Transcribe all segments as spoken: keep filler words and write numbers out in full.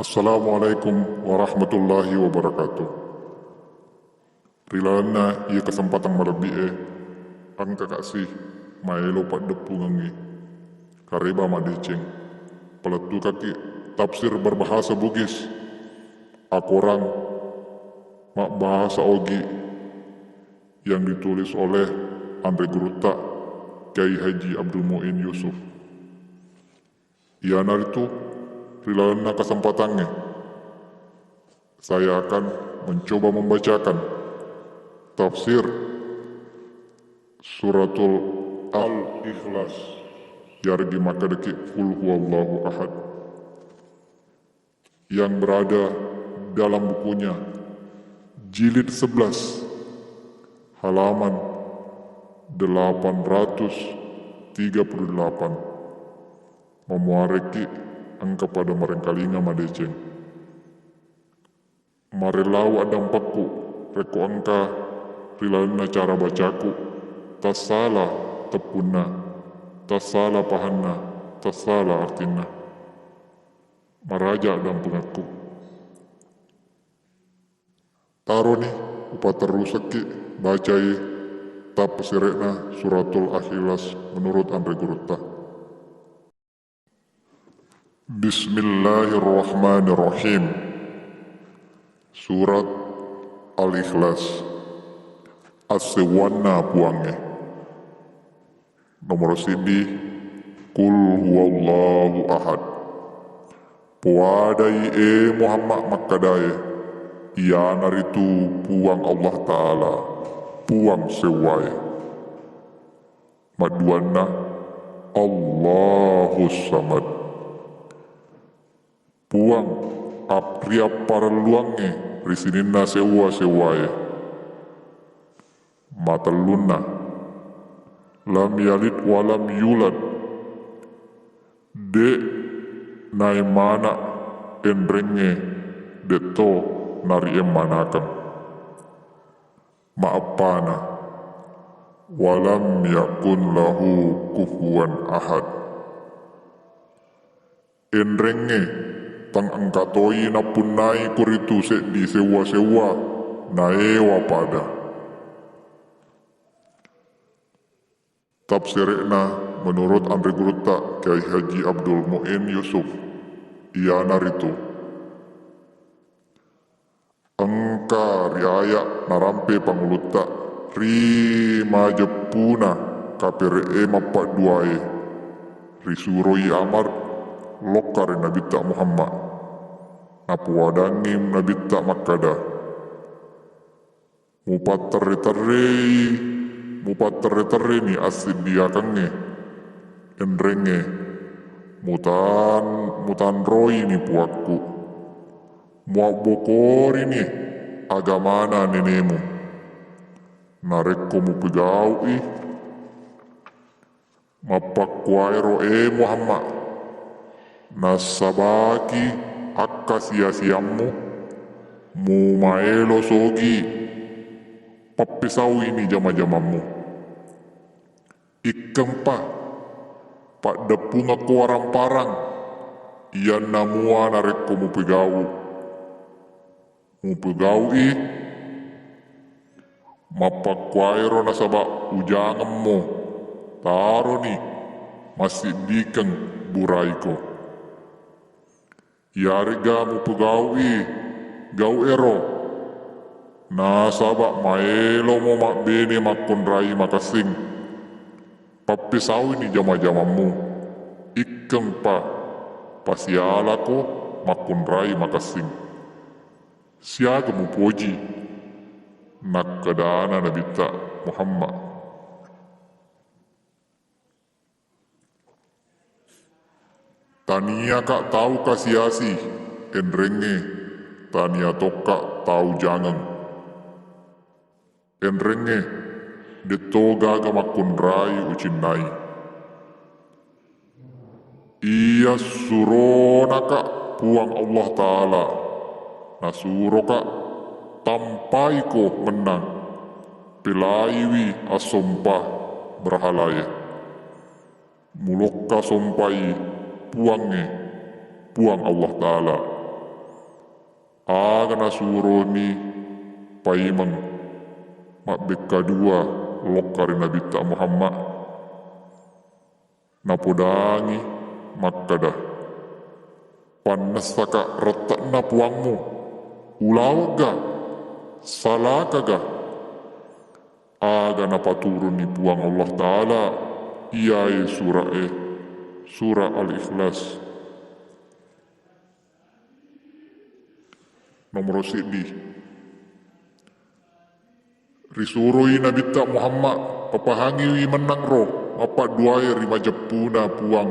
Assalamualaikum warahmatullahi wabarakatuh. Ri lalenna iye kesempatan malebbi'e, engka kasi maelo paddeppungengngi kareba madeceng. Palettukaki tafsir berbahasa Bugis, akorang mabbahasa Ogi yang ditulis oleh Anre Gurutta Kiai Haji Abdul Muin Yusuf. Iyanaritu ri lalenna kesempatangnge, saya akan mencoba membacakan tafsir Suratul Al-Ikhlas, yargi makkedaki Qul huwallahu ahad, yang berada dalam bukunya, jilid sebelas, halaman delapan ratus tiga puluh delapan. Mamuareki engka pada marengkalinga madeceng. Marellau addampekku rekko engka ri lalenna cara bacaku tassala teppunna, tassala pahanna, tassala artinna. Maraja addampengekku. Taroni upaterrusekki bacai tapasire'na Suratul Ikhlas menurut Anre Gurutta. Bismillahirrahmanirrahim. Surat Al-Ikhlas. Assewwanna Puangnge. Nomoro siddi, Qul huwallahu ahad. Poadai, e Muhammad, makkedae, iyanaritu Puang Allah Ta'ala, Puang sewwae. Madduanna, Allahus Samad. Puang ap-, riapparelluangnge ri sininna sewwa-sewwae. Matellunna, lam yalid walam yulad, de' naemmana enrengnge, de'to nariemmanakeng. Maeppana, walam yakun lahu kufuwan ahad. Enrengnge tang engka toi nappunnai koritu seddi sewwa-sewwa naewa pada. Tafsire'na menurut Anre Gurutta Kiai Haji Abdul Muin Yusuf, iyanaritu, engka ri aya' narampe pangulutta ri majeppuna kapere'e mappadduae, risuroi Amar lokka ri Nabitta Muhammad. Napoadangngi Nabitta makkada, mupatterre-terrei, mupatterre-terreni assiddiakengnge, enrengnge mutan-, mutanroini Puakku. Muabbokorini agamana nenemu. Narekko mupegau'i mappakkuwaero, e Muhammad, nassabaki akkasiasiammu, mumaelo sogi pappesauini jama-jamammu. Ikkengpa paddeppungekko waramparang iyanna mua narekko mupegau. Mupegau'i, mappakkuwaero nasaba ujangemmo, taroni massiddikeng buraiko. Iyaré'ga mupogau'i gau'éro, nasaba maélomo mabbéné makkunrai makessing. Pappésauini jama-jamammu, ikkengpa pasialako makkunrai makessing. Siaga mupoji, nakkedana Nabitta Muhammad. Taniaka tau kasiasi, enrengngé, tania tokka tau jangeng. Enrengngé, dé'to gaga makkunrai ucinnai. Iya suronaka Puang Allah Ta'ala, nasuroka tampaiko mennang, pelaiwi assompa berhalaé. Mulokka sompai Puangngé, Puang Allah Ta'ala. Aga nasuroni paimeng mabbekka dua lokka ri Nabitta Muhammad, napodangi makkada, "Pannessaka rette'na Puangmu, ulawegga, salakaga?" Aga napaturuni Puang Allah Ta'ala iyae sura'e, Surah Al-Ikhlas. Nomoro seddi. Risuroi Nabitta Muhammad, papahangiwi mennang ro mappadduae ri majeppuna Puang,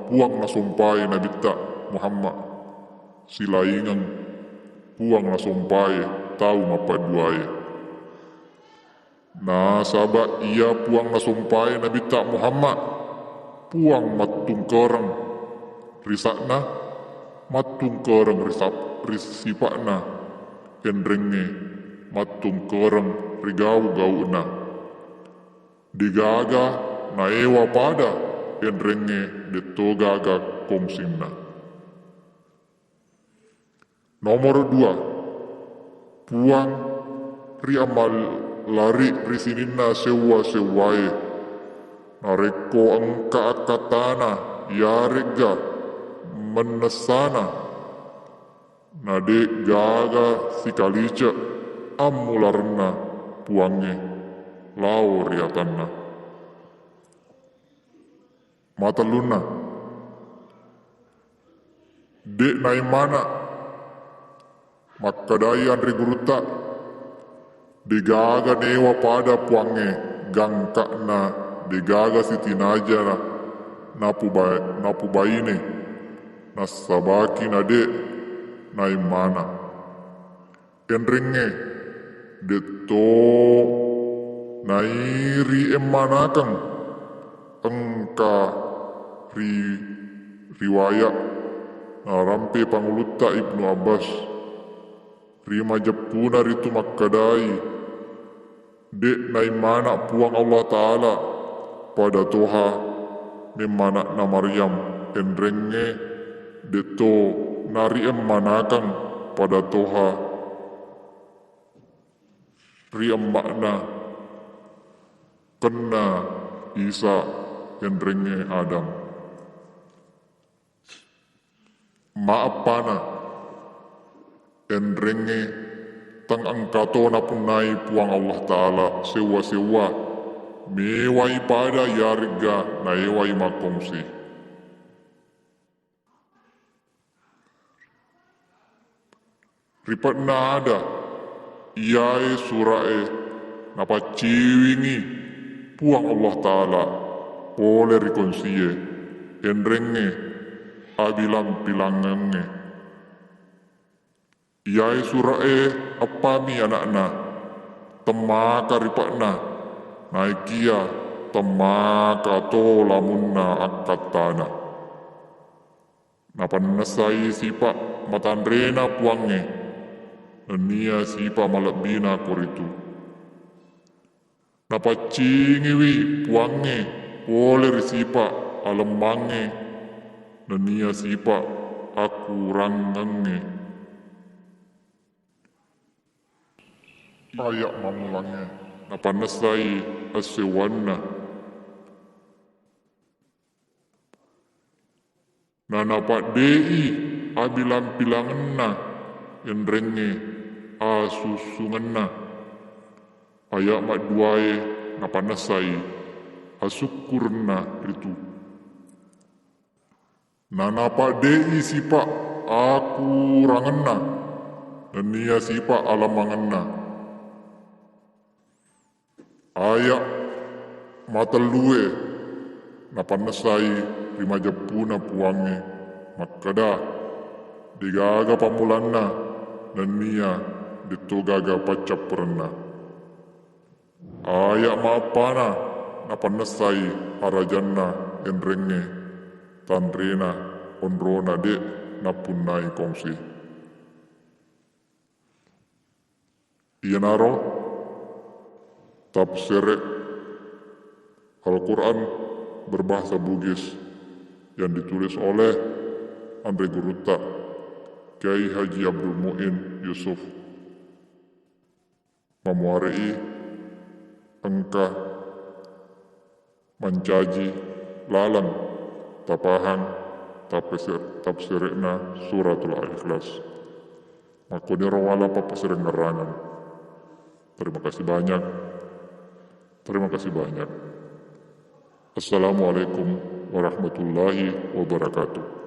Puang nasompae Nabitta Muhammad, silaingeng Puang nasompae tau mappadduae. Nasaba iya Puang nasompae Nabitta Muhammad, Puang mattungkereng ri sa'na, mattungkereng ri sap-, ri sipa'na, enrengnge mattungkereng ri gau-gau'na. Degaga naewa pada, enrengnge detto gaga kongsinna. Nomoro dua, Puang riamalari ri sininna sewwa-sewwae. Narekko engka akkattana iyaregga mennessana, nade gaga sikalice ammularenna Puangnge lao ri atanna. Matellunna, de' naemmana, makkedai anre gurutta, degaga newa pada Puangnge gangka'na, degaga sitinaja napuba-, napubaine, nassabaki nade' naemmana. Enrengnge, detto nairiemmanakeng, engka ri riwaya' narampe pangulutta Ibnu Abbas ri majeppuna ritu makkedai, de' naemmana Puang Allah Ta'ala pada toha memmana'na Maryam, enrengnge detto nariemmanakeng pada toha ri emma'na kenna Isa enrengnge Adam. Maeppana, enrengnge tang engkato napunnai Puang Allah Ta'ala sewwa-sewwa, mewai pada iyaregga naewai makkongsi. Ripe'na ada, iyae sura'e napacciwingi Puang Allah Ta'ala pole ri kongsie, enrengnge abilang-pilangengnge. Iyae sura'e appami ana'na, temmaka ripe'na, naekia temmaka to lamunna akkattana. Napannessai sipa' matanrena Puangnge, nennia sipa' malebbina koritu. Napaccingiwi Puangnge pole ri sipa' alemmangnge, nennia sipa' akurangengnge. Aya' mammulangnge napannessai assewwanna. Nanapadde'i abilang-pilangenna, enrengnge asussungenna. Aya' madduae napannessai asukkurenna ritu. Nanapadde'i sipa' akurangenna, nennia sipa' alemmangenna. Aya' matellue napannessai ri majeppuna Puangnge makkeda, degaga pammulanna, nennia detto gaga paccappurenna. Aya' maeppana napannessai arajanna enrengnge tanrena onrona de' nappunnai kongsi. Iyanaro tafsir Al-Quran berbahasa Bugis yang ditulis oleh Anre Gurutta. Kiai Haji Abdul Muin Yusuf mamuare'i engka mancaji laleng tapahang tafsir-, tafsire'na Suratul Al-Ikhlas. Makkoniro wala pappaserengngerangeng. Terima kasih banyak. Terima kasih banyak. Assalamualaikum warahmatullahi wabarakatuh.